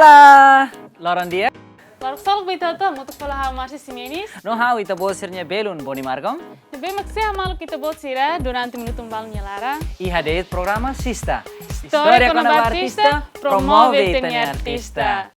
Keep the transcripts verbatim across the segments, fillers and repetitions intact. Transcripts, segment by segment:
Ah, loron di'ak. Loron solok ba ita hotu, hamutuk fali ho ha'u Marcia Ximenes. No ha'u ita-boot sira-nia belun Boni Margom. Ne'ebé mak sei hamaluk ita-boot sira durante minutu balu nia laran. Iha de'it programa Sista. Istória kona-ba artista, promove ita-nia artista.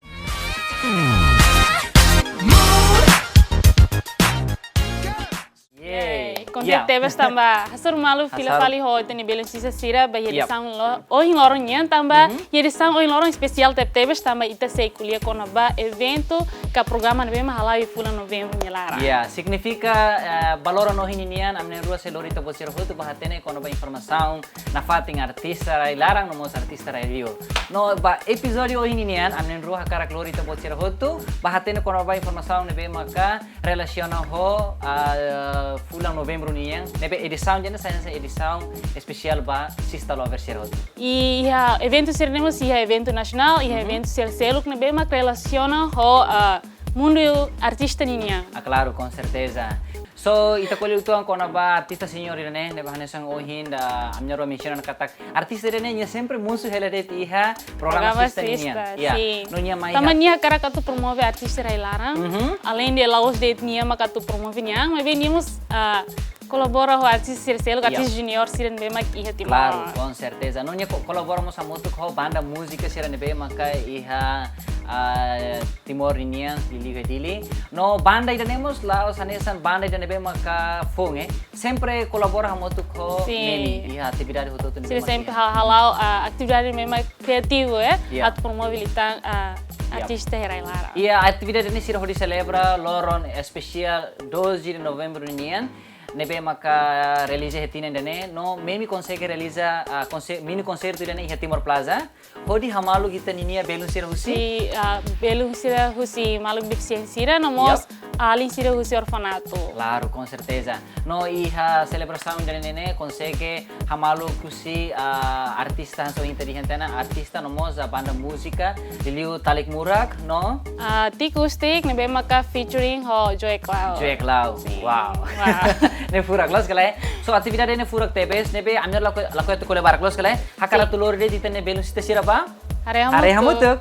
Yeay. Yeay. Kontente tebes tanba hasoru malu fila fali ho ita-nia belun sista sira ba iha edisaun lo-, ohin loron nian tanba iha edisaun ohin loron espesiál tebetebes tanba ita sei ko'alia kona-ba eventu ka programa ne'ebé mak hala'o iha fulan Novembru nia laran. Ya, signifika, eh, ba loron ohin ninian, ami na'in-rua sei lori ita-boot sira hotu ba hatene kona-ba informasaun nafatin artista rai-laran no mós artista rai-liur. No ba epizódiu ohin ninian, ami na'in-rua hakarak lori ita-boot sira hotu ba hatene kona-ba informasaun ne'ebé maka relasiona ho, ah, fulan Novembru nian, ne'ebé edisaun ida-ne'e sai hanesan edisaun espesiál ba Sista Lovers sira hotu. Iha eventu sira-ne'e mós iha eventu nasionál, iha eventu sira seluk ne'ebé mak relasiona ho, ah, mundu artista ninian. Ah, klaru, com certeza. So, ita ko'alia uitoan kona-ba artista senior ida-ne'e, ne'ebé hanesan ohin ita, ami na'in-rua mensiona katak artista ida-ne'e nia sempre muncul hela de'it iha programa Sista nian. Programa Sista, ya. Sin. No nia mai tanba nia hakarak atu promove artista rai-laran. Mhm. Além de la'ós de'it nia mak atu promove nia an, maibé nia mós, ah, kolabora ho artista sira seluk, artista junior sira ne'ebé mak iha Timor. Klaru, com certeza. No nia ko-, kolabora mós hamutuk ho banda múzika sira ne'ebé maka iha, ah, Timor ninian, liuliu iha Dili. No banda ida-ne'e mós la'ós hanesan banda ida ne'ebé maka foun, eh. Sempre kolabora hamutuk ho Memi iha atividade hotu-hotu ne'ebé maka iha. Sira sempre ha-, hala'o, ah, atividade ne'ebé mak kriativu, eh, atu promove liután, ah, artista rai-laran. Iha atividade ne'e sira hodi selebra loron espesiál doze de Novembru nian, ne'ebé maka realiza iha tinan ida-ne'e, no Memi konsege realiza, ah, konse-, mini konsertu ida-ne'e iha Timor Plaza. Hodi hamaluk ita ninia belun sira husi? Si, ah, belun sira husi maluk defisiénsia sira, no mós alin sira husi orfanatu. Klaru, com certeza. No iha selebrasaun ida-ne'e konsege hamaluk husi, ah, artista hanesan ohin ita dehan tiha ona, artista no mós, ah, banda múzika, liuliu Talik Murak, no? Ah, Tikustik, ne'ebé maka featuring ho Joe Cloud. Joe Cloud. Sin. Wow. Wow. Ne'e furak, loos ka lae? So, atividade ne'e furak tebes, ne'ebé ami na'in-rua lakohi, lakohi atu ko'alia barak, loos ka lae? Hakarak atu lori de'it ita-nia belun sista sira ba haree hamutuk. Haree hamutuk.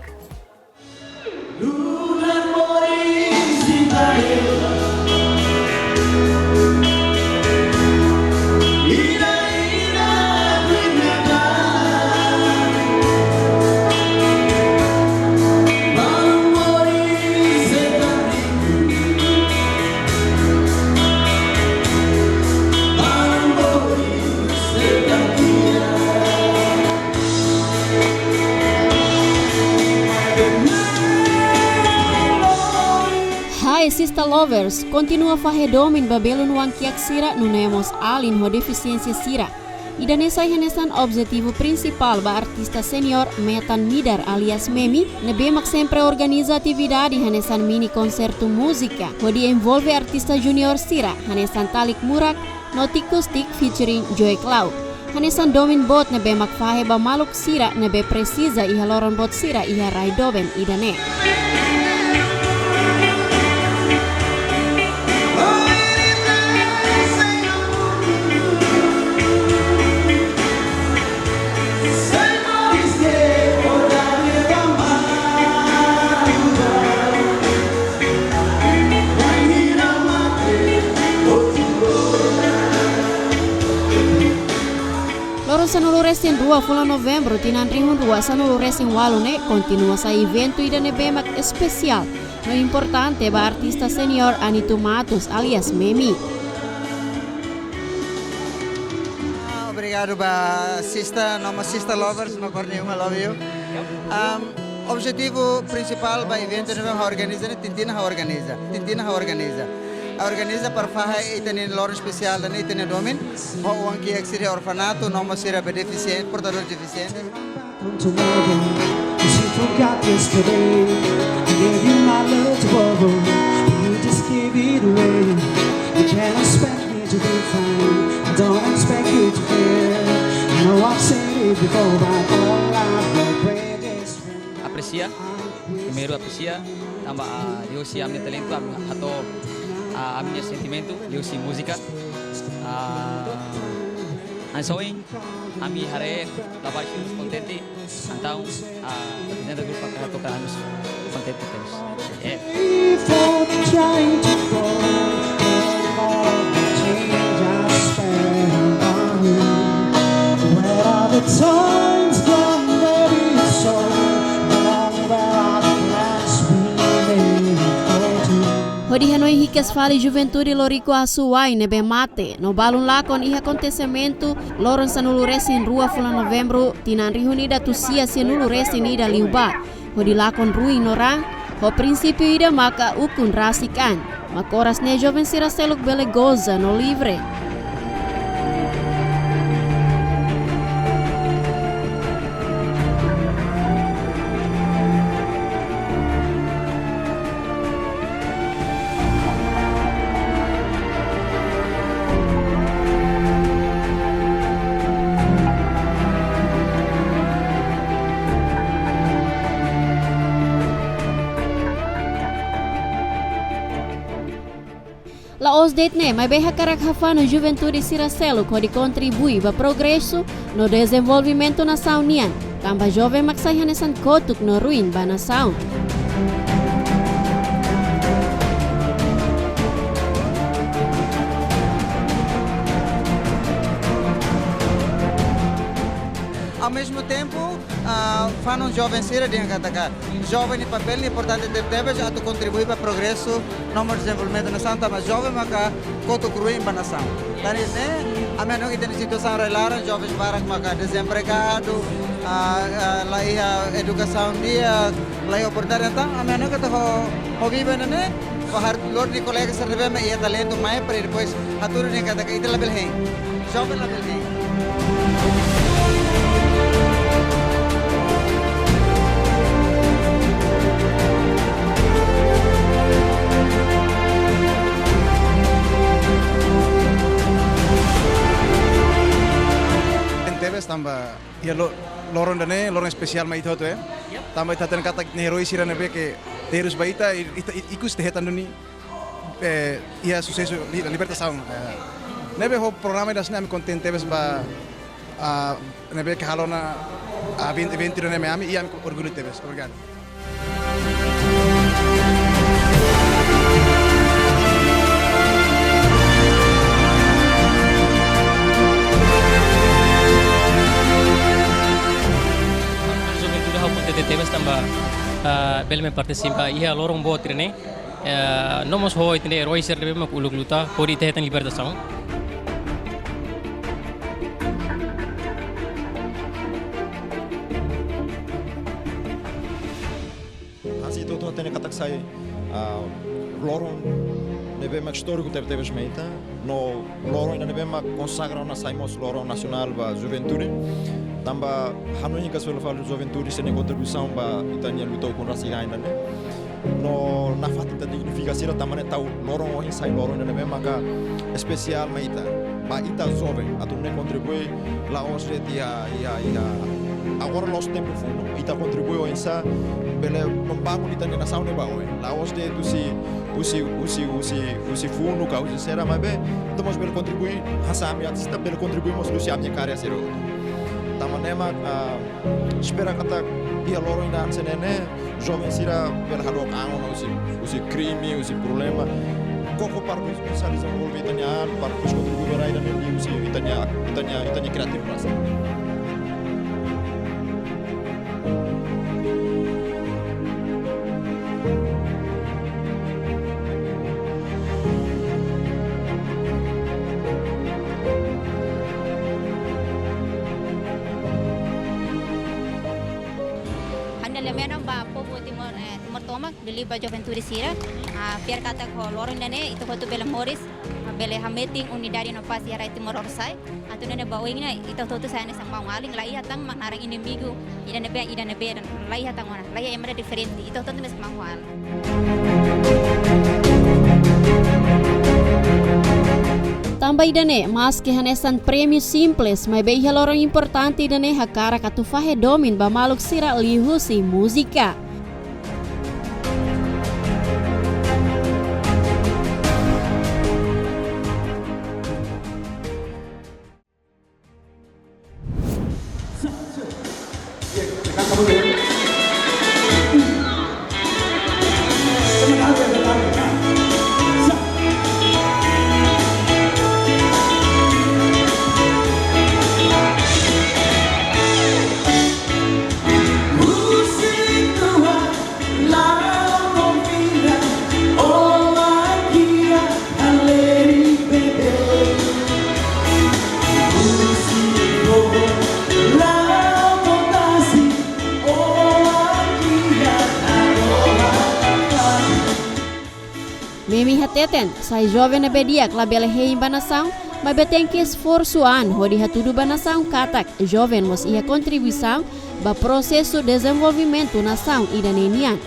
Hai Sista Lovers, kontinua fahe domin ba belun oan-kiak sira, nune'e mós alin ho defisiénsia sira. Ida-ne'e sai hanesan objetivu prinsipál ba artista senior Metan Midar alias Memi, ne'ebé mak sempre organiza atividade hanesan mini konsertu múzika, hodi envolve artista junior sira, hanesan Talik Murak, no Tikustik featuring Joe Cloud. Hanesan domin boot ne'ebé mak fahe ba maluk sira ne'ebé presiza iha loron boot sira iha rai doben ida-ne'e. Loron sanulu-resin-rua fulan Novembru tinan rihun rua sanulu-resin-ualu ne'e kontinua sai eventu ida ne'ebé mak espesiál no importante ba artista senior Anito Matos alias Memi. Ah, obrigadu ba sista, no mós Sista Lovers, no kór nenhuma, love you. Um, objetivu prinsipál ba eventu ne'ebé ha'u organiza ne'e, tinan ida ha'u organiza, tinan ida ha'u organiza. Ha'u organiza para fahe ita-nia loron espesiál ida-ne'e, ita-nia domin, ho oan-kiak sira orfanatu, no mós sira be defisiente, portadór defisiente. From tomorrow, 'cause you forgot yesterday. I gave you my love to borrow, but you just gave it away. You cannot expect me to be fine. I don't expect you to care. I know I've said it before, but all I've got is friend. Apresia, primeiru apresia, tanba, ah, liuhusi ami-nia talentu, ami hato'o, ah, ami-nia sentimentu, liuhusi múzika. Ah, Hanesan ohin, ami haree labarik sira mós kontente, entaun, ah, prezidente grupu hakarak hato'o katak ami mós kontente tebes. Eh. Hodi hanoin hikas fali juventude Loriku Asuwai ne'ebé mate no balun lakon iha akontesimentu loron sanulu-resin-rua fulan Novembru tinan rihun ida atus sia sianulu-resin-ida liubá, hodi lakon ruin no raan, ho prinsípiu ida maka ukun rasik an, mak oras ne'e joven sira seluk bele goza no livre. La'ós de'it ne'e, maibé hakarak hafanu juventude sira seluk hodi kontribui ba progresu no dezenvolvimentu nasaun nian, tanba joven mak sai hanesan kotuk no ruin ba nasaun. Ao mesmo tempo, ah, fanun joven sira dehan katak joven nia papél importante tebetebes atu kontribui ba progresu no mós dezenvolvimentu nasaun, tanba joven maka kotuk ruin ba nasaun. Tan ne'e, ami hanoin ita-nia situasaun rai-laran, joven barak maka dezempregadu, ah, ah, la iha edukasaun di'ak, la iha oportunidade, entaun ami hanoin katak ho, ho viva ne'e, ho haree loron nia kolega sira ne'ebé mak iha talentu mai para depois hatudu dehan katak ita labele hein. Joven labele hein. Tebes tanba iha lo-, loron ida-ne'e, loron espesiál mai ita hotu, eh. Yep. Tanba ita hatene katak ita-nia eroi sira ne'ebé ke terus ba ita, i-, ita, i-, ikus ita hetan duni, eh, iha susesu li-, libertasaun, eh. Ne'ebé ho programa ida hanesan ne'e ami kontente tebes ba, ah, ne'ebé ke halo ona, ah, event-, eventu ida-ne'e mai ami, i ami orgullu tebes. Obrigadu. Juventude ha'u kontente tebes tanba, ah, bele mai partisipa iha loron boot ida-ne'e. Eh, no mós ho ita-nia eroi sira ne'ebé mak uluk luta hodi ita hetan libertasaun. Hanesan ita hotu hatene katak sai, ah, loron ne'ebé mak istóriku tebetebes mai ita, no loron ida ne'ebé mak konsagra ona sai mós loron nasionál ba juventude. Tanba hanoin hikas fali fali juventude sira-nia kontribuisaun ba ita-nia luta ukun rasik an ida-ne'e. No nafatin ita dignifika sira, tanba ne'e tau loron ohin sai loron ida ne'ebé maka espesiál mai ita. Ba ita joven, atu nune'e kontribui, la'ós de'it iha, iha, iha. Agora la'ós tempu funu, ita kontribui oinsá bele membangun ita-nia nasaun ne'e ba oin. La'ós de'it husi, husi, husi, husi, husi funu ka husi saida, maibé ita mós bele kontribui, hanesan ami artista bele kontribui mós husi ami-nia karya sira hotu. Tanba ne'e mak, ah, espera katak iha loron ida hanesan ne'e, joven sira bele hadook an ona husi, husi krime, husi problema. Koko para depois bisa dezenvolve ita-nia an, para depois kontribui ba rai ida-ne'e liuhusi ita-nia, ita-nia, ita-nia kreativitas. Ha'u-nia alemen ba povu Timor, eh, Timor tomak, liuliu ba juventude sira. Ah, fiar katak ho loron ida-ne'e, ita hotu bele moris, ah, bele hametin unidade no pás iha rai Timor Lorosa'e. Atu nune'e ba oin ne'e, ita hotu sai hanesan maun-alin, la iha tan mak naran inimigu, ida ne'ebé, ida ne'ebé, la iha tan ona, la iha ema ida diferente, ita hotu hanesan maun-alin. Tanba ida-ne'e, maske hanesan prémiu simples, maibé iha loron importante ida-ne'e hakarak atu fahe domin ba maluk sira liuhusi múzika. Hateten, sai joven ne'ebé di'ak labele hein ba nasaun, maibé tenke esforsu an hodi hatudu ba nasaun katak joven mós iha kontribuisaun ba prosesu dezenvolvimentu nasaun ida-ne'e nian.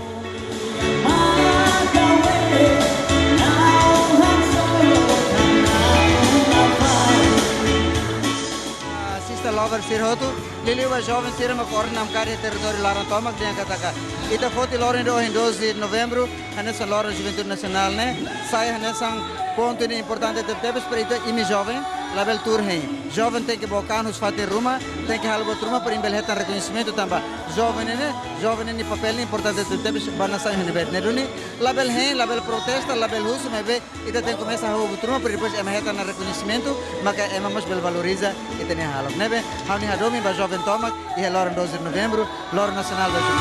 Ah, Sister Lover sira hotu, liuliu ba joven sira mak koordena karik territóriu laran tomak, dehan katak ita foti loron ida ohin doze de novembru, hanesan loron juventude nasionál ne'e, sai hanesan pontu ida importante tebetebes para ita imi joven, labele tuur hein. Joven tenke book an husi fatin ruma, tenke halo buat ruma para imi bele hetan rekoñesimentu tanba joven ne'e, joven ne'e nia papél ne'e importante tebetebes ba nasaun iha ne'ebé de'it. Ne'e duni, labele hein, labele protesta, labele husu, maibé ita tenke komesa halo buat ruma para depois ema hetan ona rekoñesimentu, maka ema mós bele valoriza ita-nia hahalok. Ne'ebé, ha'u-nia hadomi ba joven tomak, iha loron doze de novembru, loron nasionál ba joven.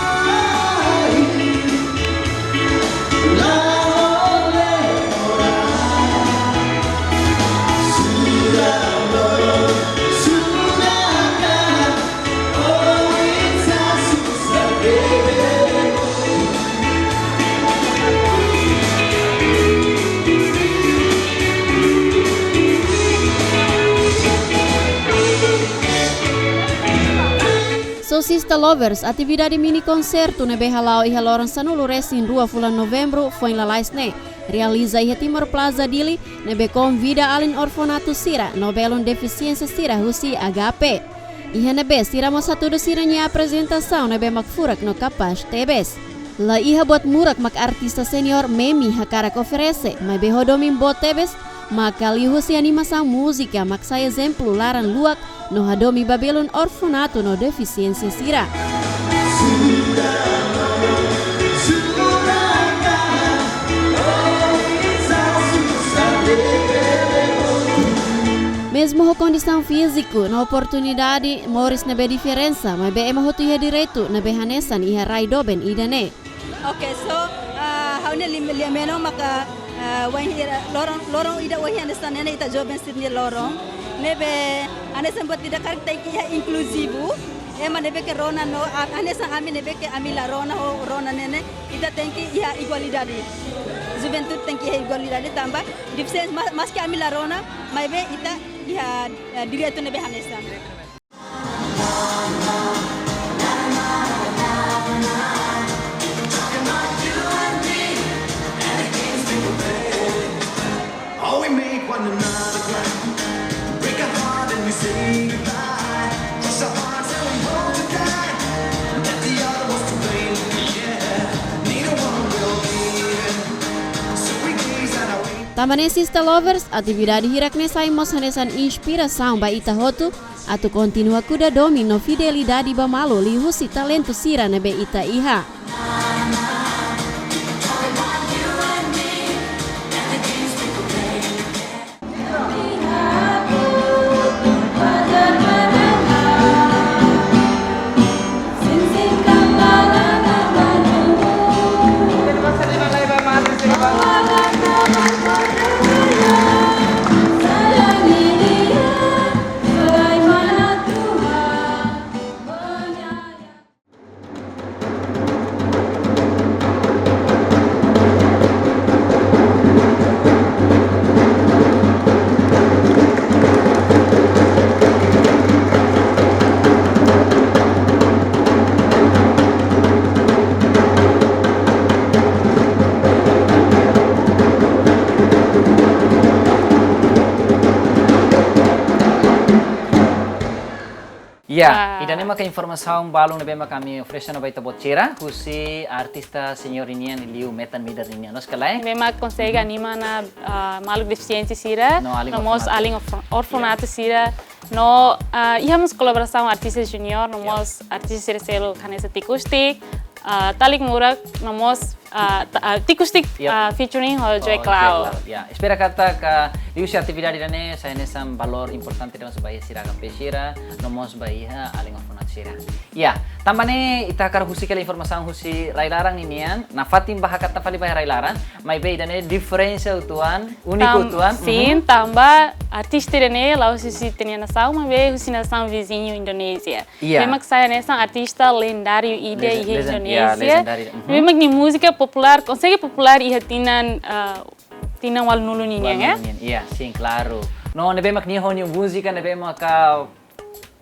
So Sister Lovers, atividade mini konsertu ne'ebé hala'o iha loron sanulu-resin-rua fulan Novembru, foin lalais ne'e, realiza iha Timor Plaza Dili, ne'ebé konvida alin orfanatu sira no belun defisiénsia sira husi H P. Iha ne'ebé sira mós hatudu sira-nia aprezentasaun ne'ebé mak furak no kapás tebes. La iha buat murak mak artista senior Memi hakarak oferese, maibé ho domin boot tebes, maka liuhusi animasaun múzika mak sai ezemplu laran luak no hadomi ba belun orfanatu no defisiénsia sira. Mezmu ho kondisaun fíziku no oportunidade moris ne'ebé diferensa, maibé ema hotu iha direitu ne'ebé hanesan iha rai doben ida-ne'e. Oke, so, ah, ha'u-nia lim-, lia menon maka, ah, wainhira loron, loron ida ohin hanesan ne'e ita joven sira-nia loron. Ne'ebé hanesan buat ida karik tenke iha inkluzivu. Ema ne'ebé ke rona no, ah, hanesan ami ne'ebé ke ami la rona ho rona ne'e ne'e, ita tenke iha igualdade. Juventude tenke iha igualdade tanba defisiénsia, ma-, maski ami la rona, maibé ita iha, eh, direitu ne'ebé hanesan. All we make one another cry. Break our heart and we say goodbye. Cross our arms and we hope to die. That the other was to blame. Yeah, neither one will be even. So we gaze at our Tanba ne'e Sister Lovers, atividade hirak ne'e sai mós hanesan inspirasaun ba ita hotu, atu kontinua kuda domin no fidelidade ba malu liuhusi talentu sira ne'ebé ita iha. Ya, ah, ida-ne'e maka informasaun balun ne'ebé mak ami oferese ona ba ita-boot sira, husi artista senior ninian liuliu metan midar ninian. Loos ka lae? Ne'ebé mak konsege, mhm, anima ona, ah, maluk defisiénsia sira, no alin, no mós orfanatu, alin orf-, orfanatu, ya, sira. No, ah, iha mós kolaborasaun artista junior, no, ya, mós artista sira seluk hanesan Tikustik, ah, Talik Murak, no mós, ah, ta-, ah, Tikustik, ya, ah, featuring ho, oh, Joy Cloud. Joy Cloud, ya. Espera katak liuhusi atividade ida-ne'e sai hanesan valór importante tanba ba iha sira H P sira, no mós ba iha alin orfanatu sira. Ya, tanba ne'e ita hakarak husik hela informasaun husi rai laran ninian, nafatin ba hakat nafatin ba iha rai laran, maibé ida-ne'e diferensa uitoan, úniku, tam-, uitoan. Sin, mhm. Tanba artista ida-ne'e la'ós husi ita-nia nasaun, maibé husi nasaun viziñu Indonézia. Iya. Ne'ebé mak sai hanesan artista lendáriu ida, legen-, iha, legen-, ya, Indonézia. Legendáriu. Mhm. Ne'ebé mak nia múzika populár, konsege populár iha tinan, ah, tinan ualunulu ninian, ya? Ualunulu ninian, iya, sin, klaru. No, ne'ebé mak nia ho nia múzika, ne'ebé maka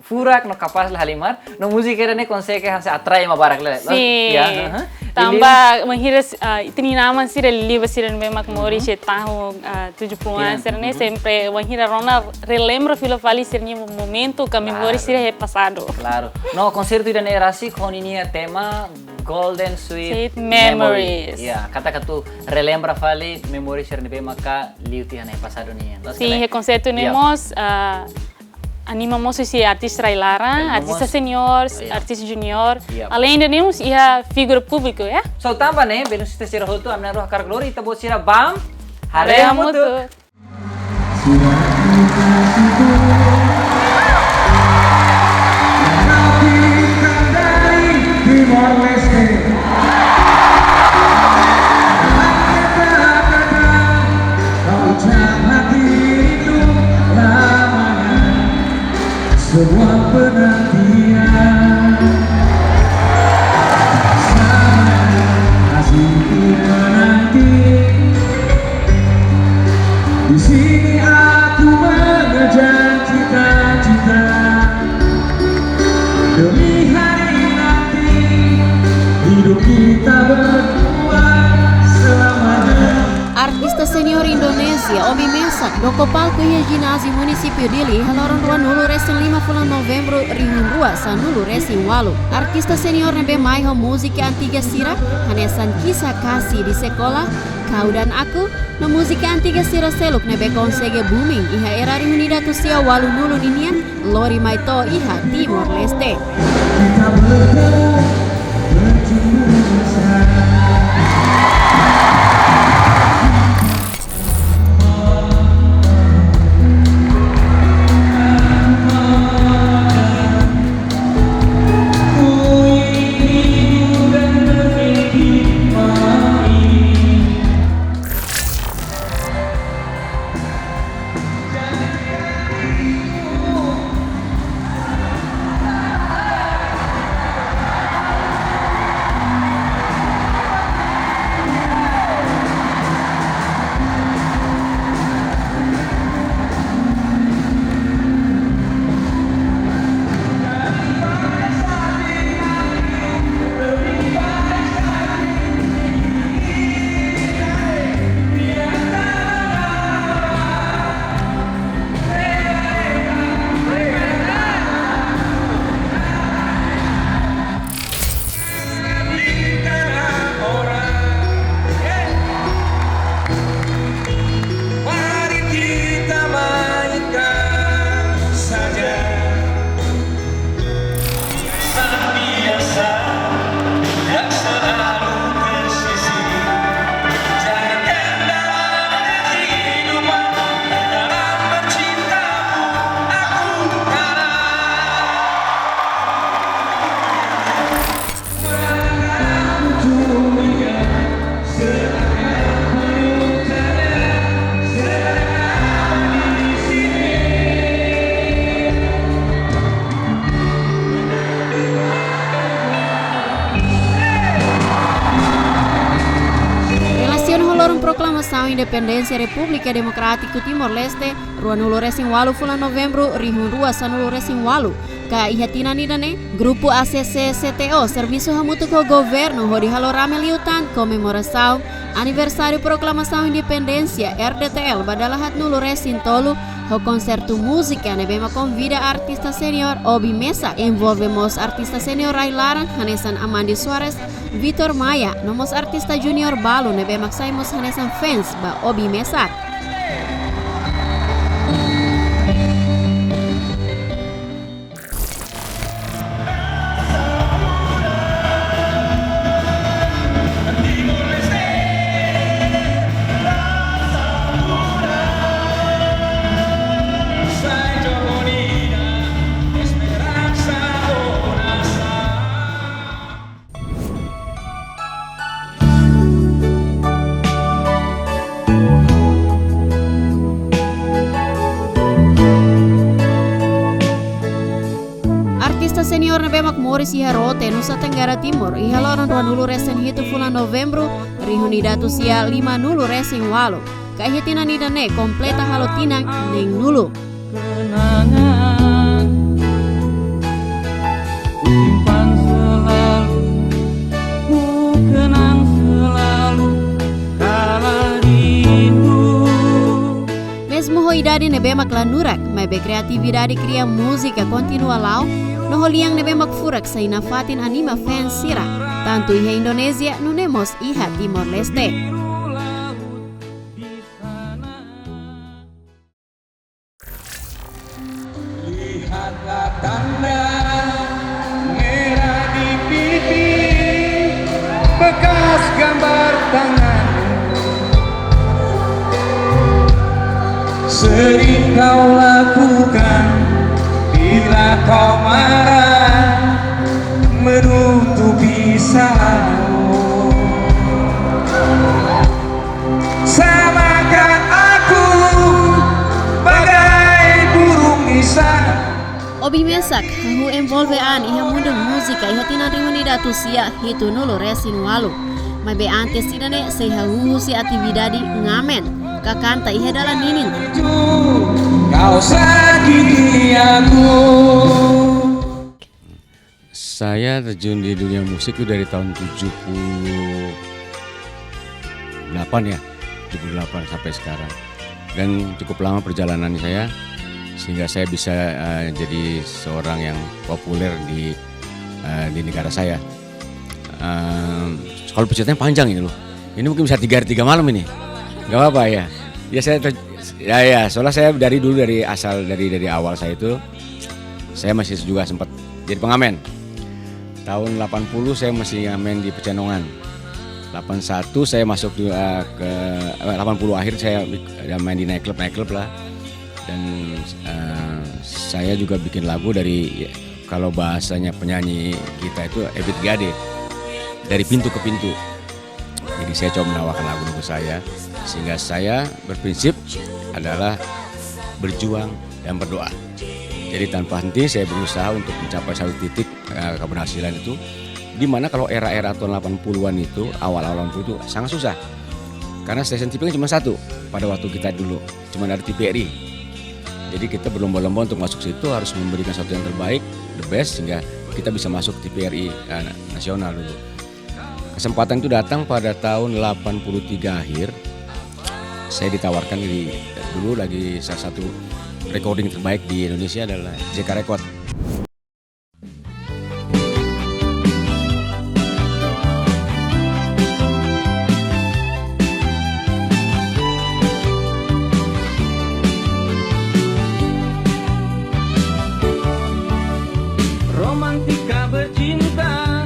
furak no kapás la halimar, no múzika ida-ne'e konsege hanesan atrai ema barak le. Sin. Ya, aha. Tanba wainhira, ah, ita-nia inan-aman sira, liuliu sira ne'ebé mak moris iha tahun, ah, tujuh puluhan, tinan, sira-ne'e sempre wainhira rona relembra fila fali sira-nia momentu ka memória sira iha pasadu. Klaru. No, konsertu ida-ne'e rasik ho ninia tema Golden Sweet Sweet Memories. Memories. Ya, katak atu relembra fali memória sira ne'ebé maka liu tiha ona iha pasadu nian. Loos ka lae? Sin, iha konsertu ne'e mós, ah, anima mós husi artista rai-laran, artista senior, artista junior. Além de ne'e mós iha figura públiku, ya? So, tanba ne'e, belun sita sira hotu, ami na'in-rua hakarak lori ita-boot sira bá haree hamutuk. Timor-Leste. Kau ucap hatiku lamanya sebuah penantian. Sama asik menanti. Di sini aku mengejar cita-cita. Demi hari nanti, hidup kita berdua selamanya. Artista senior Indonézia, Oby Mesak, doko palku iha Jináziu Munisípiu Dili, iha loron ruanulu-resin-lima fulan Novembru rihun rua sanulu-resin-ualu. Artista senior ne'ebé mai ho múzika antiga sira, hanesan Kisah Kasih di Sekolah, Kau dan Aku, no múzika antiga sira seluk ne'ebé konsege booming iha era rihun ida atus sia ualunulu ninian, lori mai to'o iha Timor-Leste. Kita bertemu, bertemu mesra. Mari kita mainkan saja. Relasiona ho loron proklamasaun independénsia Repúblika Demokrátiku Timor-Leste, ruanulu-resin-ualu fulan Novembru, rihun rua sanulu-resin-ualu, ka iha tinan ida-ne'e, Grupu A C C C T O servisu hamutuk ho governu hodi halo rame liután komemorasaun aniversáriu proklamasaun independénsia R D T L ba dala haatnulu-resin-tolu, ho konsertu múzika ne'ebé mak konvida artista senior Oby Mesak, envolve mós artista senior rai-laran hanesan Amandi Soares, Vitor Maia, no mós artista junior balu ne'ebé mak sai mós hanesan fans ba Oby Mesak. Artista senior ne'ebé mak moris iha Rote, Nusa Tenggara Timur, iha loron ruanulu-resin-hitu fulan Novembru, rihun ida atus sia limanulu-resin-ualu. Ka iha tinan ida-ne'e kompleta halo tinan neenulu. Kenangan ku simpan selalu, ku kenang selalu, kala rindu. Mezmu ho idade ne'ebé mak la nurak, maibé kreatividade kria múzika kontinua la'o, no ho lian ne'ebé mak furak sai nafatin anima fans sira, tantu iha Indonézia, nune'e mós iha Timor-Leste. Lihatlah tanda merah di pipi, bekas gambar tanganmu. Sering kau lakukan bila kau marah, menutupi salahmu. Samakan aku bagai burung di sana. Obi Mesak hahú envolve an iha mundu múzika iha tinan rihun ida atus sia hitunulu resin walu. Maibé antes ida-ne'e sei hahú husi atividade ngamen, ka kanta iha dalan ninin. Kau sakiti aku. Saya terjun di dunia musik itu dari tahun tujuh puluh delapan ya, tujuh puluh delapan sampai sekarang. Dan cukup lama perjalanan saya, sehingga saya bisa, eh, jadi seorang yang populer di, eh, di negara saya. Eh, kalau ceritanya panjang ini loh. Ini mungkin bisa tiga hari tiga malam ini. Nggak apa-apa ya. Ya saya ter-, ya, ya, soalnya saya dari dulu, dari asal, dari, dari awal saya itu, saya masih juga sempat jadi pengamen. Tahun delapan puluh saya masih ngamen di Pecenongan. Delapan satu saya masuk di, eh, ke, eh, delapan puluh akhir saya bik-, ya, main di nightclub, nightclub lah. Dan, eh, saya juga bikin lagu dari, ya, kalau bahasanya penyanyi kita itu Ebit G A D, dari pintu ke pintu. Jadi saya coba menawarkan lagu-lagu saya, sehingga saya berprinsip adalah berjuang dan berdoa. Jadi tanpa henti saya berusaha untuk mencapai satu titik, eh, keberhasilan itu, di mana kalau era-era tahun delapan puluhan itu, awal-awal delapan puluh itu sangat susah. Karena stasiun T V kan cuma satu pada waktu kita dulu, cuma ada T V R I. Jadi kita berlomba-lomba untuk masuk situ, harus memberikan sesuatu yang terbaik, the best, sehingga kita bisa masuk T V R I, eh, nasional dulu. Kesempatan itu datang pada tahun delapan puluh tiga akhir. Saya ditawarkan di, dulu lagi salah satu recording terbaik di Indonesia adalah J K Record. Romantika bercinta,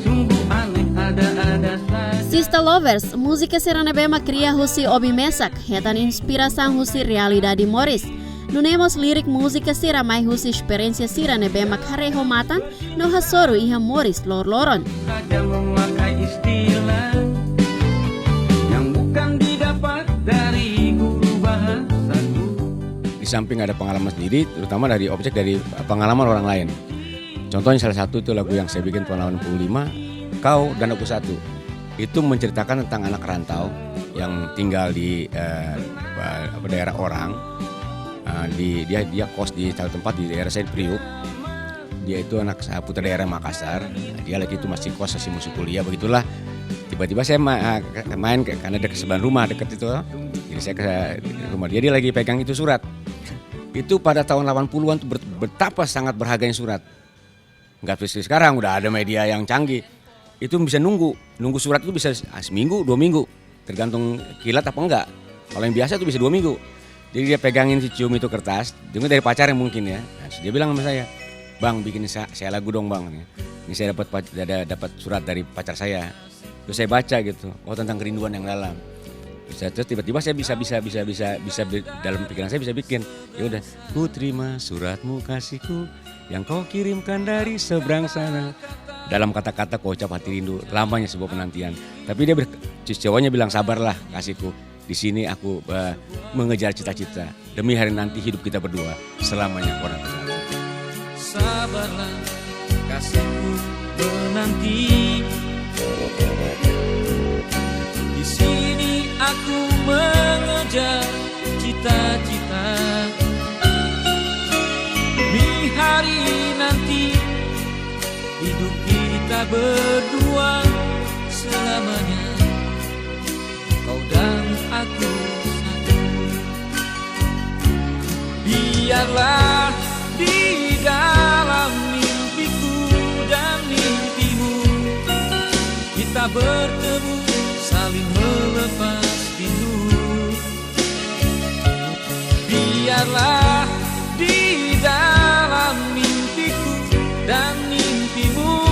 sungguh aneh ada-ada saja. Sista Lovers, múzika sira ne'ebé mak kria husi Obi Mesak, hetan inspirasaun husi realidade moris. Nune'e mós lirik múzika sira mai husi esperiénsia sira ne'ebé mak haree ho matan, no hasoru iha moris loroloron. Saja memakai istilah yang bukan didapat dari guru bahasaku. Di samping ada pengalaman sendiri, terutama dari objek dari pengalaman orang lain. Contohnya salah satu itu lagu yang saya bikin tahun delapan puluh lima, Kau dan Aku Satu. Itu menceritakan tentang anak rantau yang tinggal di, eh, apa, daerah orang. Eh, di, dia, dia kos di satu tempat di daerah saya, Priuk. Dia itu anak sa-, putra daerah Makassar. Dia lagi itu masih kos, masih, masih kuliah, begitulah. Tiba-tiba saya ma-, eh, main ke, karena dekat sebelah rumah, dekat itu. Jadi saya ke rumah dia, dia lagi pegang itu surat. Itu pada tahun delapan puluhan tuh ber-, betapa sangat berharganya surat. Nggak seperti sekarang, udah ada media yang canggih. Itu bisa nunggu, nunggu surat itu bisa se-, ah, seminggu, dua minggu, tergantung kilat apa enggak. Kalau yang biasa tuh bisa dua minggu. Jadi dia pegangin, si cium itu kertas, dengar dari pacarnya mungkin ya. Nah, dia bilang sama saya, "Bang, bikin sa-, saya lagu dong, Bang." Ini saya dapat pac-, ada, dapat surat dari pacar saya. Terus saya baca gitu, oh, tentang kerinduan yang dalam. Terus saya, terus tiba-tiba saya bisa, bisa, bisa, bisa, bisa bi-, dalam pikiran saya bisa bikin. Ya udah, "Ku terima suratmu kasihku, yang kau kirimkan dari seberang sana." Dalam kata-kata ku ucap hati rindu, lamanya sebuah penantian. Tapi dia ber-, ceweknya bilang, "Sabarlah, kasihku. Di sini aku, eh, mengejar cita-cita. Demi hari nanti hidup kita berdua. Selamanya orang bersatu." Sabarlah, kasihku menanti. Di sini aku Mengejar cita-cita di hari nanti, hidup kita berdua selamanya, kau dan aku satu. Biarlah di dalam mimpiku dan mimpimu, kita bertemu saling melepas rindu. Biarlah di dalam mimpiku dan mimpimu,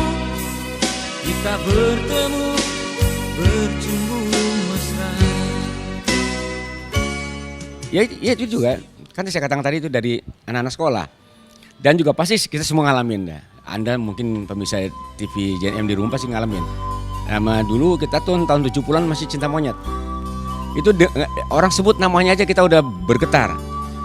kita bertemu, bercumbu mesra. Ya, itu, ya, itu juga. Kan saya katakan tadi itu dari anak-anak sekolah. Dan juga pasti kita semua ngalamin ya. Anda mungkin pemirsa T V J N M di rumah pasti ngalamin. Sama dulu kita tuh tahun tujuh puluhan masih cinta monyet. Itu de-, orang sebut namanya aja kita udah bergetar.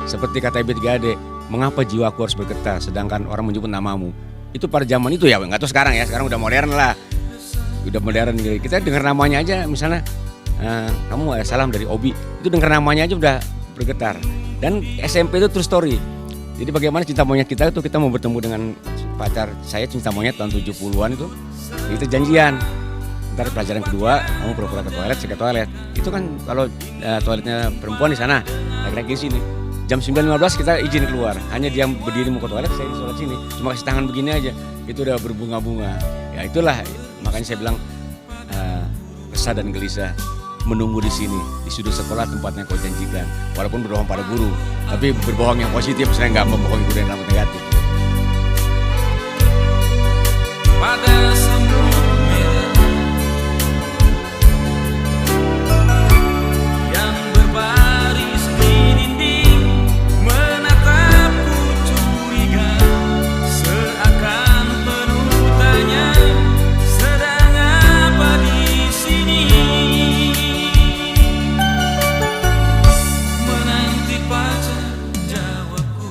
Seperti kata Ebit G A D, "Mengapa jiwaku harus bergetar sedangkan orang menyebut namamu?" Itu pada zaman itu ya, nggak tahu sekarang ya. Sekarang udah modern lah. Udah modern gitu. Kita dengar namanya aja misalnya, eh, "Kamu ada salam dari Obi." Itu dengar namanya aja udah bergetar. Dan S M P itu true story. Jadi bagaimana cinta monyet kita itu, kita mau bertemu dengan pacar saya, cinta monyet tahun tujuh puluhan itu. Kita janjian. Ntar pelajaran kedua, kamu pura-pura ke toilet, saya ke toilet. Itu kan kalau, eh, toiletnya perempuan di sana, laki-laki di sini. Jam sembilan lima belas kita izin keluar. Hanya dia berdiri mau ke toilet, saya di toilet sini. Cuma kasih tangan begini aja. Itu udah berbunga-bunga. Ya itulah, makanya saya bilang, eh, resah dan gelisah menunggu di sini, di sudut sekolah tempatnya kau janjikan. Walaupun berbohong pada guru, tapi berbohong yang positif, saya nggak membohongi guru yang negatif. Pada semut merah yang berbaris di dinding, menatapku curiga, seakan penuh tanya, sedang apa di sini? Menanti pacar jawabku.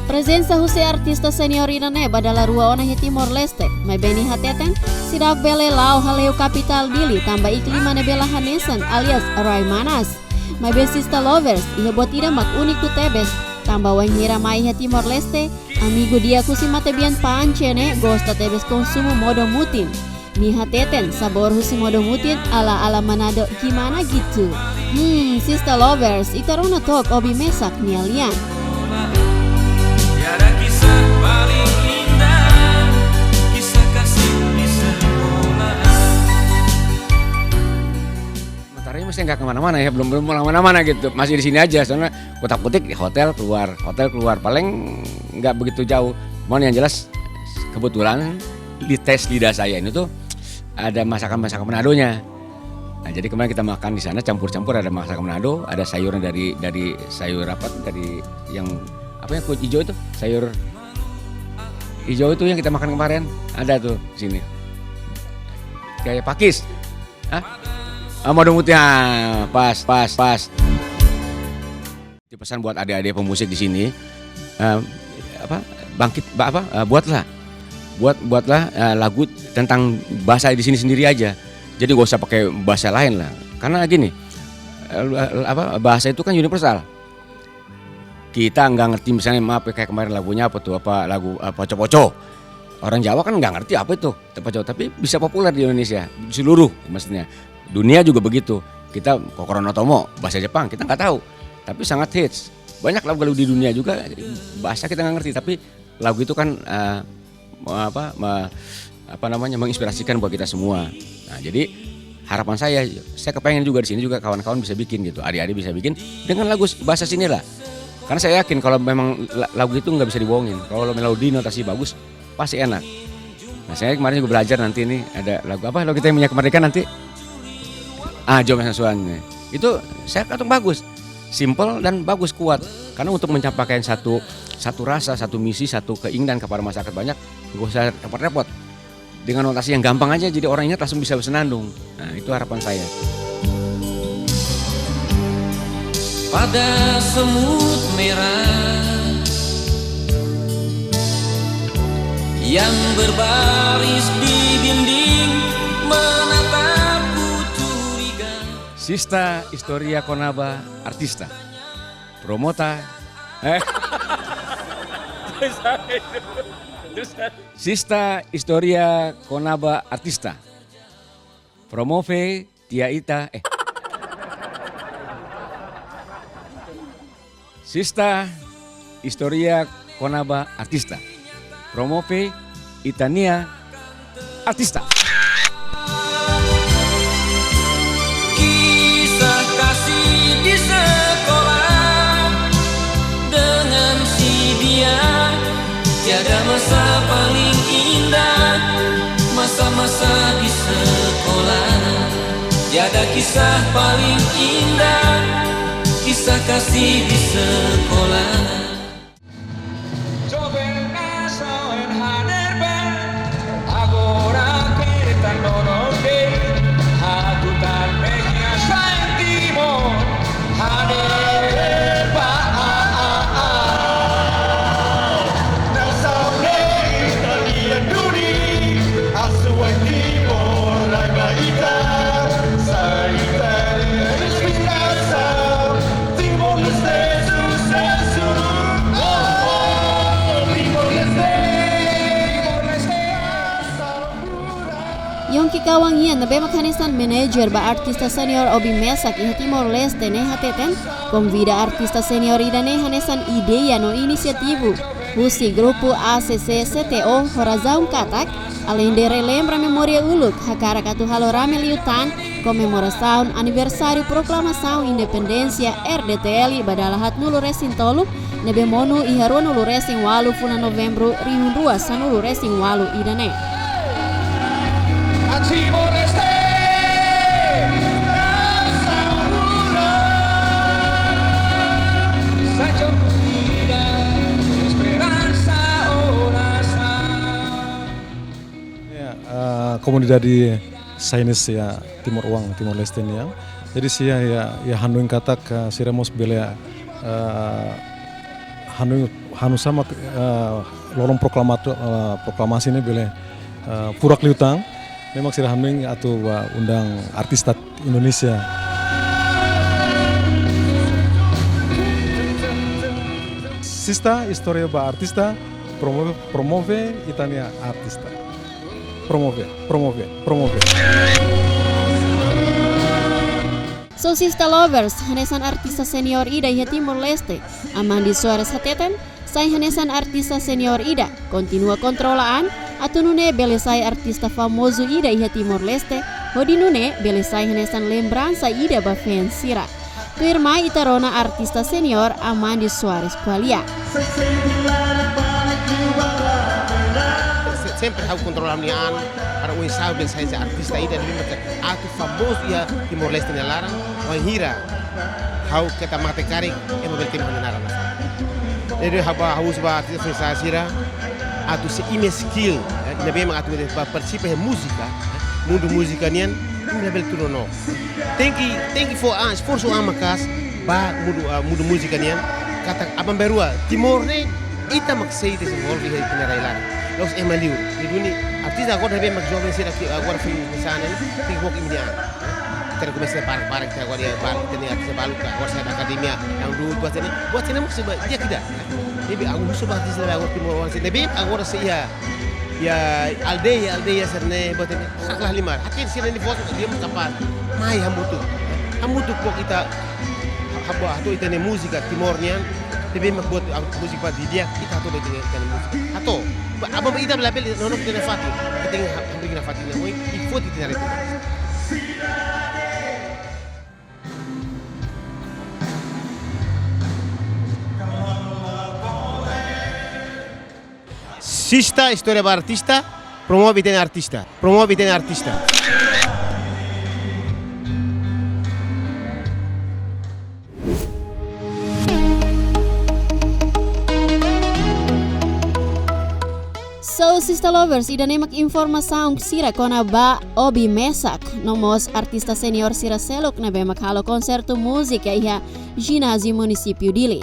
Prezensa husi artista senior ida-ne'e ba dala rua ona iha Timor-Leste, maibé nia hateten, seidauk bele la'o hale'u kapitál Dili tanba iklima ne'ebé la hanesan alias rai manas. Maibé Sista Lovers, iha buat ida mak úniku tebes, tanba wainhira mai iha Timor-Leste, amigu di'ak husi matebian Panche ne'e gosta tebes konsumu modo mutin. Nia hateten, sabór husi modo mutin ala-ala Manado gimana gitu. Hmm, Sista Lovers, ita rona took Obi mesak nia lian. Tiada kisah paling indah, kisah kasih di sekolah. Sementara ini masih nggak kemana-mana ya, belum, belum kemana-mana gitu. Masih di sini aja, soalnya kotak-kotik di hotel keluar, hotel keluar. Paling nggak begitu jauh. Cuman yang jelas kebetulan di tes lidah saya ini tuh ada masakan-masakan Manadonya. Nah, jadi kemarin kita makan di sana campur-campur, ada masakan Manado, ada sayurnya dari, dari sayur apa tuh, dari yang apa ya, kulit hijau itu, sayur hijau itu yang kita makan kemarin, ada tuh di sini. Kayak pakis. Hah? Ah, modo mutin, ah, pas, pas, pas. Pesan buat adik-adik pemusik di sini, eh, apa, bangkit, ba-, apa, eh, buatlah, buat, buatlah, eh, lagu tentang bahasa di sini sendiri aja. Jadi gak usah pakai bahasa lain lah. Karena gini, eh, apa, bahasa itu kan universal. Kita nggak ngerti misalnya, maaf ya, kayak kemarin lagunya apa tuh, apa lagu, apa, Poco-poco. Orang Jawa kan nggak ngerti apa itu, Poco-poco, tapi bisa populer di Indonesia, di seluruh, maksudnya. Dunia juga begitu. Kita Kokoro no Tomo, bahasa Jepang, kita nggak tahu. Tapi sangat hits. Banyak lagu-lagu di dunia juga, bahasa kita nggak ngerti, tapi lagu itu kan, eh, me-, apa, me-, apa namanya, menginspirasikan buat kita semua. Nah, jadi harapan saya, saya kepengen juga di sini juga kawan-kawan bisa bikin gitu, adik-adik bisa bikin dengan lagu s-, bahasa sini lah. Karena saya yakin kalau memang la-, lagu itu nggak bisa dibohongin, kalau melodi notasi bagus, pasti enak. Nah, saya kemarin juga belajar nanti ini ada lagu apa, lagu kita yang Minyak Merdeka nanti. Ah, Joe Mesang Suan nih. Itu saya katakan bagus. Simple dan bagus, kuat. Karena untuk mencapai satu, satu rasa, satu misi, satu keinginan kepada masyarakat banyak, nggak usah repot-repot. Dengan notasi yang gampang aja, jadi orang ingat langsung bisa bersenandung. Nah, itu harapan saya. Pada semut merah yang berbaris di dinding menatapku curiga. Sista istória kona-ba artista. Promota. Eh. Sista istória kona-ba artista. Promove tiha ita, eh. Sista istória kona-ba artista. Promove ita-nia artista. Kisah kasih di sekolah dengan si dia. Tiada masa paling indah, masa-masa di sekolah. Tiada kisah paling indah, kisah kasih di sekolah. Joven nasaun hanesan be, agora kere tan nono de, hatutan mehi sai Timor. Hanesan be, a, a, a, a. Nasaun ne'e ita-nia duni, asuwa'in Timor rai ba ita, sai ita-nia inspirasaun. Timor-Leste susesu. Oh, oh, Timor-Leste. Timor-Leste. Yongki Kawang nian ne'ebé mak hanesan manager ba artista senior Obi Mesak iha Timor-Leste ne'e hateten, konvida artista senior ida-ne'e hanesan ideia no inisiativa husi grupu A C C C T O ho razaun katak, aleinde relembra memória uluk, hakarak atu halo rame liután komemorasaun aniversáriu proklamasaun independénsia R D T L ba dala haatnulu resin tolu, ne'ebé monu iha ruanulu resin ualu fulan Novembru rihun rua sanulu resin ualu ida-ne'e. Ya, eh, komunidade Saines iha Timor oan, Timor-Leste nian. Jadi sira iha, iha hanoin katak, eh, sira mós bele, eh, hanoin, hanoin sama, eh, loron proklamatu-, eh, proklamasi ne'e bele, eh, furak liután. Memang sira hanoin atu ba undang artista Indonesia. Sista istória ba artista, promove, promove ita-nia artista. Promove, promove, promove. So Sista Lovers, hanesan artista senior ida iha Timor-Leste, Amandi Soares hateten, sai hanesan artista senior ida, kontinua kontrola an, atu nune'e bele sai artista famozu ida iha Timor-Leste, hodi nune'e bele sai hanesan lembransa ida ba fans sira. Tuirmai ita rona artista senior Amandi Soares ko'alia. Se-, sempre ha'u kontrola ha'u-nia an, para oinsá bele sai artista ida ne'ebé mak atu famozu iha Timor-Leste nia laran, wainhira ha'u keta mate karik, ema bele temi ha'u-nia naran. Jadi ha'u ba, ha'u husu ba artista sira, atu sei imi skill, eh, ne'ebé mak atu ba partisipa iha múzika, eh, mundu múzika nian, imi labele tulun no. Tenke, tenke fó an, esforsu an maka'as ba mundu, ah, mundu múzika nian. Katak aban-bainrua Timor ne'e ita mak sei dezenvolve iha ita-nia rai laran. La'ós ema liur. Ne'e duni artista agora ne'ebé mak joven sira ke agora foin misalnya, tenke fó imi-nia an. Ita komesa barak-barak, ita agora iha balu, ita-nia artista balu ka, agora sai ba akademia, dangdut, buat sira-ne'e, buat sira-ne'e mak sei ba, di'ak ida. Ne'ebé ha'u husu ba artista agora Timor oan sira ne'ebé agora sei iha, iha aldeia, aldeia sira-ne'e, buat sira-ne'e, hakarak la halimar. Hakarak sira-nia vós, dia mak kapás. Mai hamutuk. Hamutuk fó ita, ha-, hato'o ita-nia múzika Timor nian, ne'ebé mak buat múzika ba di'ak, ita hato'o ita-nia, ita-nia múzika. Hato'o. Ba, aban-bainrua ita labele, no, no, ita-nia fatin. Ita tenke ha-, hamriik ita-nia fatin, no, i foti ita-nia ritmu. Sista istória ba artista, promove ita-nia artista, promove ita-nia artista. So, Sista Lovers, ida-ne'e mak informasaun sira kona-ba Obi Mesak, no mós artista senior sira seluk ne'ebé mak halo konsertu múzika iha Jináziu Munisípiu Dili.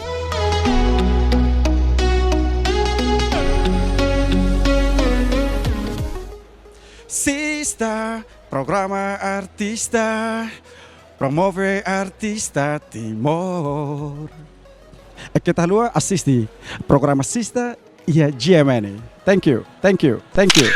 Sista, programa artista. Promove artista Timor. E keta haluha asiste programa Sista iha G M N. Thank you, thank you, thank you.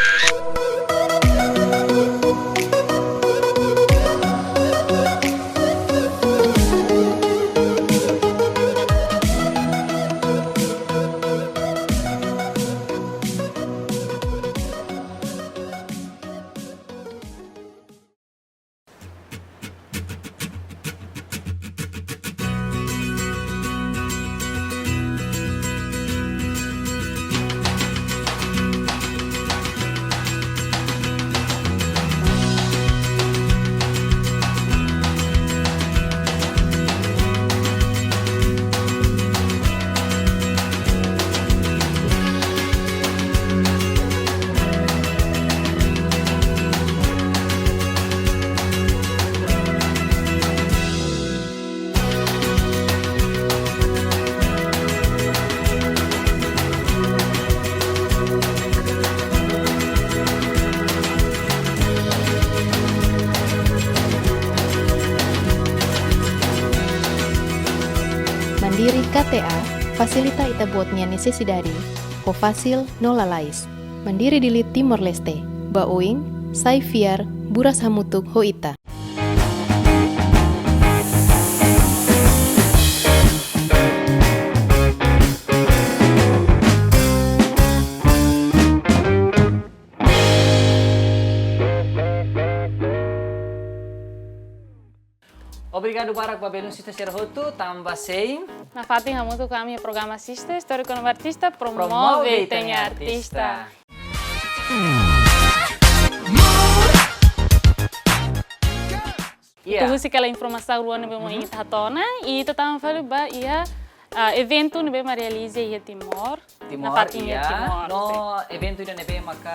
Mandiri K T A, fasilita ita-boot nia nesesidade ho fasil no lalais. Mandiri Dili Timor-Leste, ba oin, sai fiar, buras hamutuk ho ita. Obrigadu barak ba belun sita sira hotu, tanba sein. Nafatin hamutuk ho ami programa Sista, istória kona-ba artista, promove ita-nia artista. Iya. Ita husi kala informasaun rua ne'ebé mak ita hatene, i ita tama fali ba iha, ah, eventu ne'ebé mak realiza iha Timor. Timor, nafatin iha Timor, no, sin. Eventu ida ne'ebé maka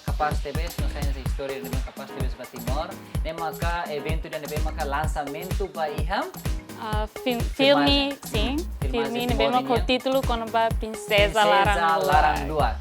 kapás tebes, no sai hanesan istória ne'ebé kapás tebes ba Timor. Ne'e maka eventu ida ne'ebé maka lansamentu ba iha Ah, fil-, filmajen. Filme, sin. Filmajen filme ne'ebé mak ho nian. Títulu kona-ba Prinseza Prinseza Laran Luak. Laran Luak.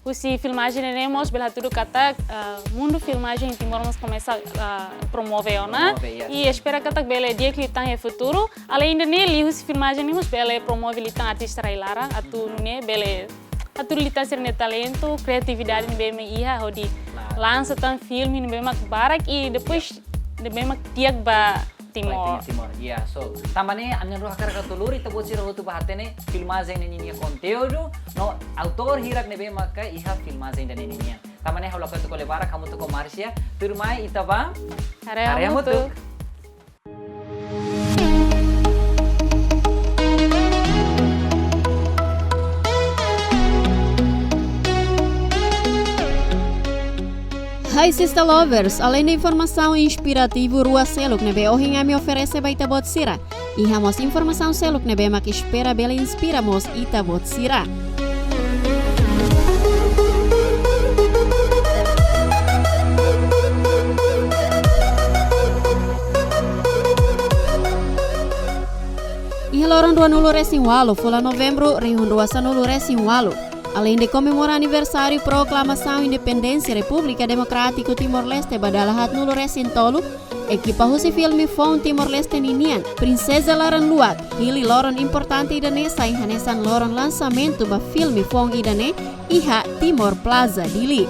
Husi filmajen ne'e mós bele hatudu katak, ah, mundu filmajen Timor mós komesa, ah, promove ona. Promove, iya, sin. I espera katak bele di'ak liután iha futuru. Aleinde ne'e, liuhusi filmajen ne'e mós bele promove liután artista rai-laran, atu nune'e bele hatudu liután sira-nia talentu, kreatividade ne'ebé mak iha hodi, klaru, lansa tan filme ne'ebé mak barak i depois, iya, ne'ebé mak di'ak ba Timor. Ba Timor, iya. So, tanba ne'e ami na'in-rua hakarak atu lori ita-boot sira hotu ba hatene filmajen ne'e ninia konteúdu, no autór hirak ne'ebé maka iha filmajen ida ne'e nian. Tanba ne'e ha'u lakohi atu ko'alia barak hamutuk ho Marcia, tuirmai ita bá haree, haree hamutuk, hamutuk. Hai Sista Lovers, aleinde informasaun inspirativu rua seluk ne'ebé ohin ami oferese ba ita-boot sira, iha mós informasaun seluk ne'ebé mak espera bele inspira mós ita-boot sira. Iha loron ruanulu-resin-ualu, fulan Novembru, rihun rua sanulu-resin-ualu, aleinde komemora aniversáriu proklamasaun independénsia Repúblika Demokrátiku Timor-Leste ba dala haatnulu-resin-tolu, ekipa husi filme foun Timor-Leste ninian, Prinseza Laran Luak, hili loron importante ida-ne'e sai hanesan loron lansamentu ba filme foun ida-ne'e iha Timor Plaza Dili.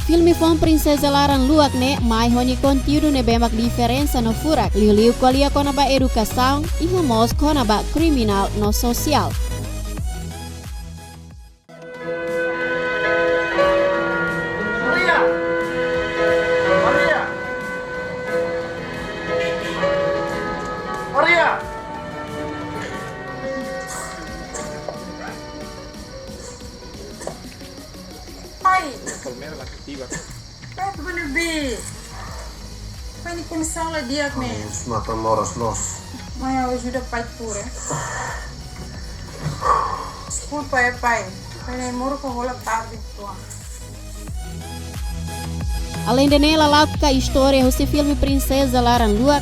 Filme foun Prinseza Laran Luak ne'e mai ho nia konteúdu ne'ebé mak diferensa no furak, liuliu ko'alia kona-ba edukasaun, iha mós kona-ba kriminál no sosiál. Maria! Maria! Maria! Ai! Palmeira la cativa. Ai, tu bene bi. Pai nia kondisaun la di'ak, né? Ai, mata moras los. Mai ajuda pai pure. Deskulpa, é pai. Pai nia moras ka hola tarde, tua. Aleinde ne'e, lala'ok ka istória husi filme Prinseza Laran Luak,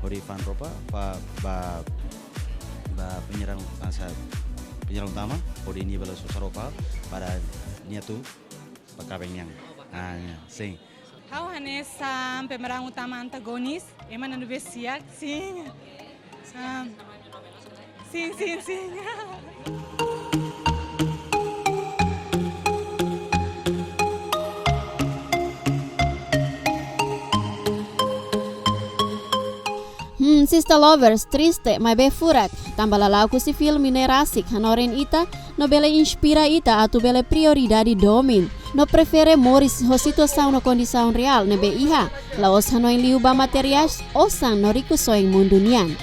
Hodi fa'an roupa ba, ba, ba penyerang, ah, sa-, penyerang utama, hodi nia bele sosa roupa para nia atu ba kaben nian. Ah, ya, sin. Ha'u hanesan pemeran utama antagonis, ema ne'ebé siak, sin. Ah, sin, sin, sin. Hmm, Sister Lovers, triste, maibé furak. Tanba lala'ok husi filme ne'e rasik hanorin ita, no bele inspira ita atu bele prioridade domin, no prefere moris ho situasaun no kondisaun reál ne'ebé iha, la'ós hanoin liu ba materiais, osan no rikusoin mundu nian.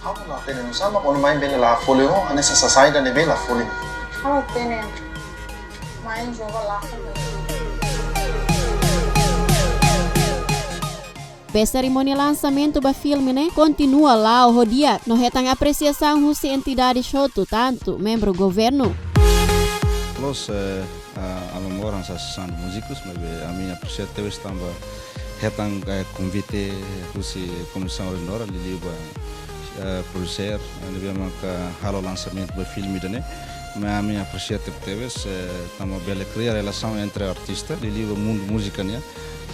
Ha'u la hatene nusá mak ó-nia main bele la'o folin, ó hanesan sasán ida ne'ebé la'o folin. Ha'u hatene main joga la'o folin. Be serimónia lansamentu ba filme ne'e kontinua la'o ho di'ak no hetan apresiasaun husi entidade hotu, tantu membru governu. Plus, eh, ah, Alma Mora hanesan asosiasaun de múzikus, maibé ami apresia tebes tanba hetan, eh, konvite husi Komisaun Redentora, liuliu ba, eh, producer, eh, ne'ebé maka halo lansamentu ba filme ida-ne'e. Maibé ami apresia tebetebes, eh, tanba bele kria relasaun entre artista, liuliu ba mundu múzika nian.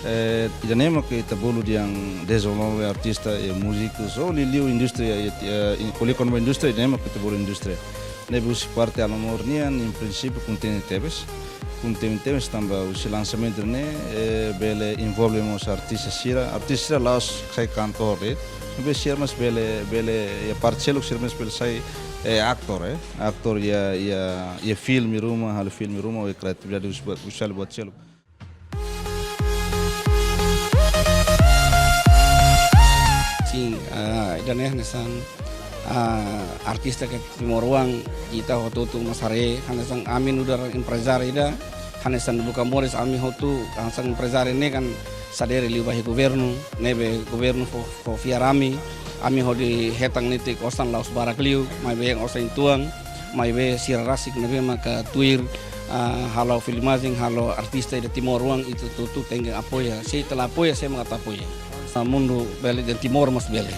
Eh, ida-ne'e maka ita bolu dehan dezenvolve artista, eh, múzikus, ou liuliu indústria, eh, eh, in-, ko'alia kona-ba indústria, ida-ne'e maka ita bolu indústria. Ne'ebé husi parte Alma Mora nian, em princípio, kontente tebes. Kontente tebes tanba husi lansamentu ne'e, eh, bele envolve mós artista sira, artista sira la'ós sai kantór de'it. Ne'ebé sira mós bele, bele, iha parte seluk sira mós bele sai, eh, aktór, eh. Aktór iha, iha, iha filme ruma, halo filme ruma, ou iha kreatividade husi buat, husi buat seluk. Sin, ah, ida-ne'e hanesan, ah, artista ke timoroan, ita hotu-hotu mós haree, hanesan ami nu'udar emprezáriu ida, hanesan buka moris ami hotu, hanesan emprezáriu ne'e kan sadere liu ba iha governu, ne'ebé governu fó, fó fiar ami, ami hodi hetan netik osan la'ós barak liu, maibé osan uitoan, maibé sira rasik ne'ebé maka tuir, ah, halo filmajen, halo artista ida timoroan, ita hotu-hotu tenke apoia. Se ita la apoia, sé mak atu apoia? Sa mundu bele dehan Timor mós bele.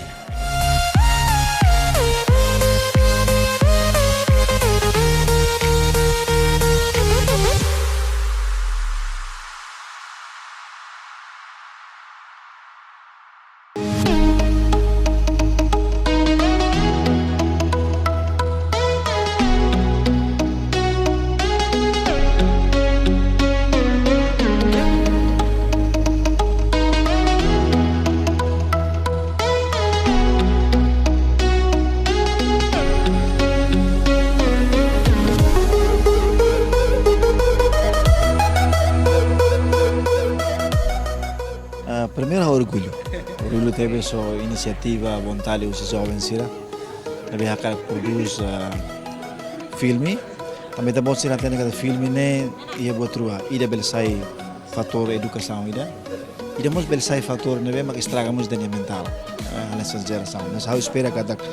Ah, primeiru, orgullu. Orgullu tebes ho inisiativa, vontade husi joven sira. Ne'ebé hakarak prodús, ah, filme. Tanba ita-boot sira hatene katak filme ne'e iha buat rua. Ida bele sai fatór edukasaun ida. Ida mós bele sai fatór ne'ebé mak estraga mós ita-nia mentál. Eh, hanesan jerasaun. Mas ha'u espera katak,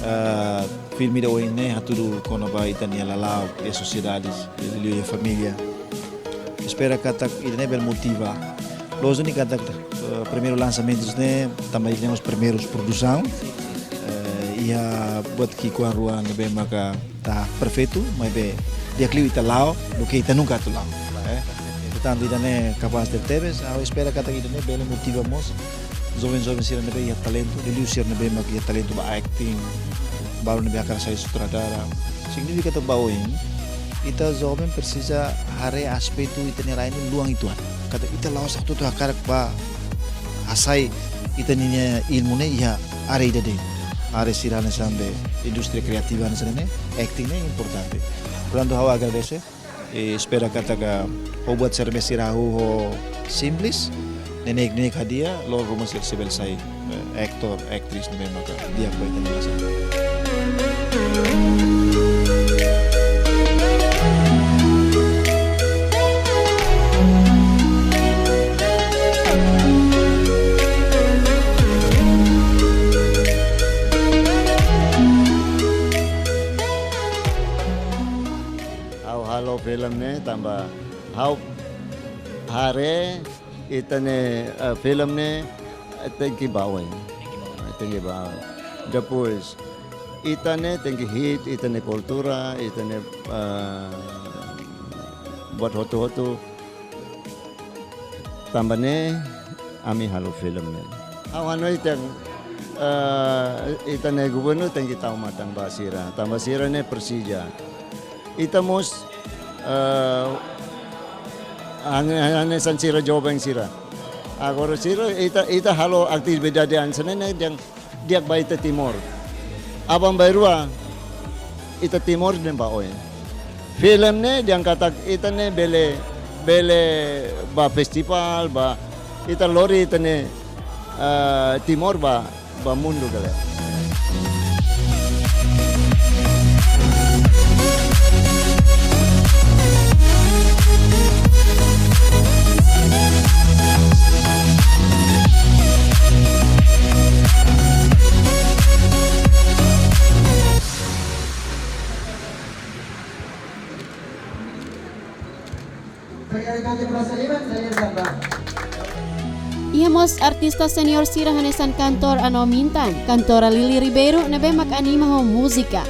ah, filme ida ohin ne'e hatudu kona-ba ita-nia lala'ok iha sosiedade, liuliu iha família. Espera katak ida-ne'e bele motiva. Loos duni katak, eh, primeiru lansamentu ne'e, tanba ida-ne'e mós primeiru produsaun. Eh, iha buat ki'ikoan rua ne'ebé maka la perfeitu, maibé di'ak liu ita la'o, duké ita nunka atu la'o. Eh, portantu, ida-ne'e kapás tebetebes, ha'u espera katak ida-ne'e bele motiva mós joven-joven sira ne'ebé iha talentu, liuliu sira ne'ebé mak iha talentu ba acting, balu ne'ebé hakarak sai sutradara. Signifika katak ba oin, ita joven presiza haree aspetu ita-nia rai ne'e luan uitoan. Katak ita la'ós hotu-hotu hakarak ba hasai ita-nia ilmu ne'e iha área ida de'it. Área sira hanesan be indústria kriativa hanesan ne'e, acting ne'e importante. Portantu, ha'u agradese. I espera katak ho buat sira-ne'ebé sira hahú ho simples, neineik-neineik hadi'a, loron ruma sira sei bele sai, eh, aktór, aktris ne'ebé maka di'ak ba ita-nia nasaun. Ba, ha'u haree ita-nia, eh, filme ne'e, eh, tenke ba oin. Tenke ba oin. Depois, ita-nia tenke hit, ita-nia kultura, ita-nia, eh, buat hotu-hotu. Tanba ne'e, ami halo filme ne'e. Ha'u hanoin ita, eh, ita-nia gubernur tenke tau matan ba sira. Tanba sira ne'e presiza. Ita mós, eh, hane-, hanesan sira joven sira. Agora sira, ita, ita halo atividade hanesan ne'e, dehan di'ak ba ita Timor. Aban-bainrua, ita Timor dehan ba oin. Filme ne'e dehan katak ita ne'e bele, bele ba festival, ba ita lori ita-nia, eh, Timor ba, ba mundu gale. Iha mós artista senior sira hanesan kantór Ano Mintan, kantora Lily Ribeiro, ne'ebé mak anima ho múzika.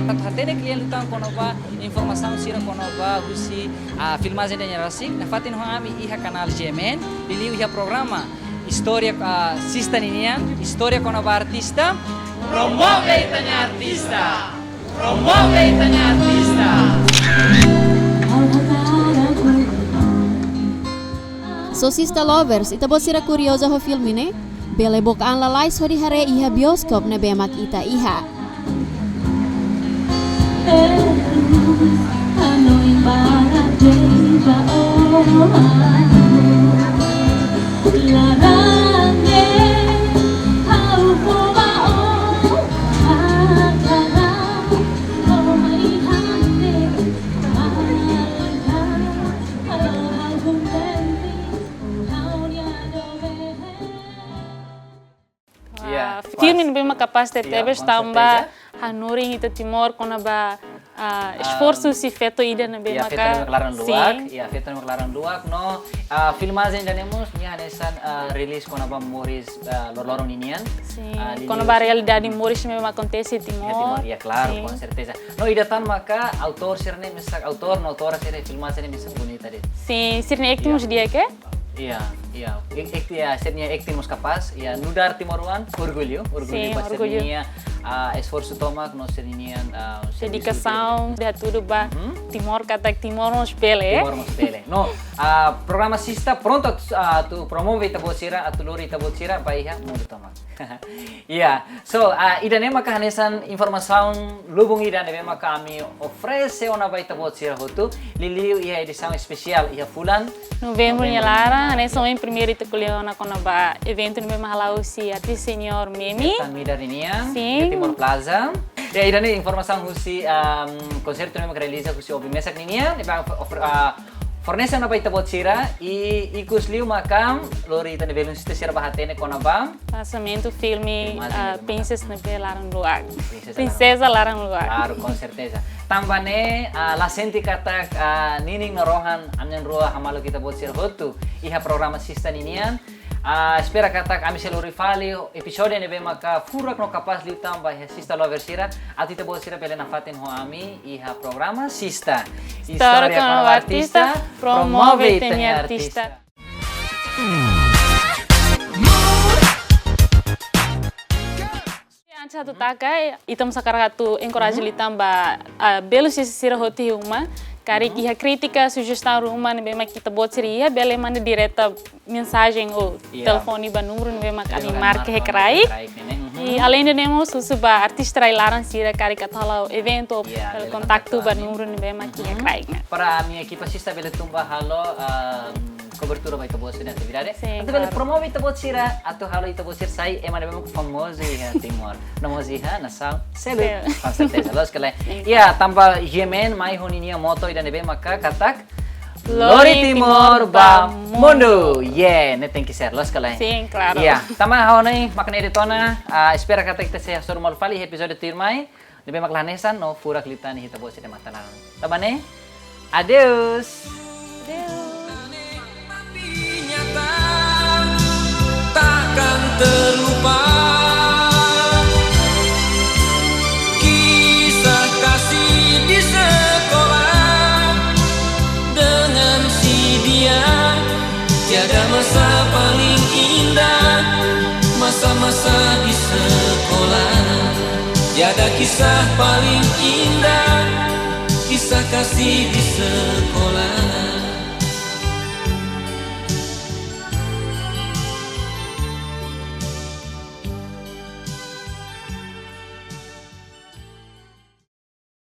Atu hatene kle'an liután kona-ba informasaun sira kona-ba husi, ah, filmajen ida-ne'e rasik, nafatin ho ami iha kanál G M N, liuliu iha programa Istória, ah, Sista ninian, istória kona-ba artista. Promove ita-nia artista. Promove ita-nia artista. So Sista Lovers, ita-boot sira kuriozu ho filme ne'e? Bele book an lalais hodi haree iha bioskop ne'ebé mak ita iha. Iya, ah, filme ne'ebé mak kapás tebetebes, iya, tanba, konserteza, hanorin ita Timor kona-ba, ah, ah, esforsu husi feto ida ne'ebé, iya, maka feto ne'ebé mak laran luak, sin, iya, feto ne'ebé mak laran luak, no, ah, filmajen ida-ne'e mós nia hanesan, ah, rilis kona-ba moris, ah, loroloron ninian. Sin, ah, liuliu kona-ba realidade moris ne'ebé mak akontese iha Timor. Iha Timor, iya, klaru, sin, konserteza. No, ida tan maka autór sira-ne'e mesak, autór no autora sira filmajen ne'e mesak bonita de'it. Sin, sira-nia akting, iya, mós di'ak, eh? Iya, iya. Ek-, ek-, iya, sira-nia akting mós kapás, iya, nu'udar timoroan, orgullu, orgullu, sin, ba, orgullu, sira-nia, ah, esforsu tomak, no sira-nia, ah, servisu, dedikasaun, di'ak hatudu ba, mhm, Timor, katak Timor mós bele, eh? Timor mós bele. No, ah, programa Sista prontu atu, ah, atu promove ita-boot sira, atu lori ita-boot sira ba iha mundu tomak. Iya, so, ah, ida-ne'e maka hanesan informasaun lubun ida ne'ebé maka ami oferese ona ba ita-boot sira hotu, liuliu iha edisaun espesiál iha fulan Novembru nia laran, Novembru nia laran, hanesan, iya, ohin primeiru ita ko'alia ona kona-ba eventu ne'ebé mak hala'o husi artis senior Memi. Tan Midar ninian, sin, iha Timor Plaza. Ya, ida-ne'e informasaun husi, am, konsertu ne'ebé mak realiza husi Obi Mesak ninian, ne'ebé of-, of-, ah, fornese ona ba ita-boot sira, i ikus liu maka lori ita-nia belun sista sira ba hatene kona-ba lansamentu filme, filmajen, ah, ne'ebé mak Princess ne'ebé laran luak. Princess Princesa laran luak. Laran luak. Klaru, konserteza. Tanba ne'e, ah, la sente katak, ah, ninin no rohan, ami na'in-rua hamaluk ita-boot sira hotu iha programa Sista ninian. Ah, espera katak ami sei lori fali epizódiu ne'ebé maka furak no kapás liután ba iha Sista Lover sira, atu ita-boot sira bele nafatin ho ami iha programa Sista. Istória kona-ba artista, promove ita-nia artista. Antes atu taka, ita mós hakarak atu enkoraja liután ba, ah, belun sira hotu iha uma, karik iha krítika, sujestaun ruma ne'ebé mak ita-boot sira iha, bele manda direta mensajen ou, iya, telefone ba númeru ne'ebé mak, iya, ami marka iha kraik, kraik ne'e, mhm. I alende ne'e mós husu ba artista rai-laran sira karik atu halo eventu, Ya, halo bele kontaktu kontaktu ba ami. Númeru ne'ebé mak iha Mhm. kraik ne'e. Para ami ekipa sista bele tun ba halo ah, kobertura ba ita-boot sira-nia atividade. Sin, Atu bele klaru. promove ita-boot sira atu halo ita-boot sira sai ema ne'ebé mak famozu iha Timor. No mós iha nasaun seluk. Sin. Com certeza, loos ka lae? Sin. Ya, tanba G M N mai ho ninia moto ida ne'ebé maka katak Lori Timor ba mundu. Yeah, ne'e tenke ser, loos ka lae? Sin, klaru. Ya, tanba ha'u-nia mak ne'e de'it ona, ah, espera katak ita sei hasoru malu fali epizódiu tuirmai. Ne'ebé mak la hanesan no furak liután iha ita-boot sira-nia matan-laran. Tanba ne'e, adeus. Takkan terlupa kisah kasih di sekolah dengan si dia. Tiada masa paling indah masa-masa di sekolah. Tiada kisah paling indah kisah kasih di sekolah.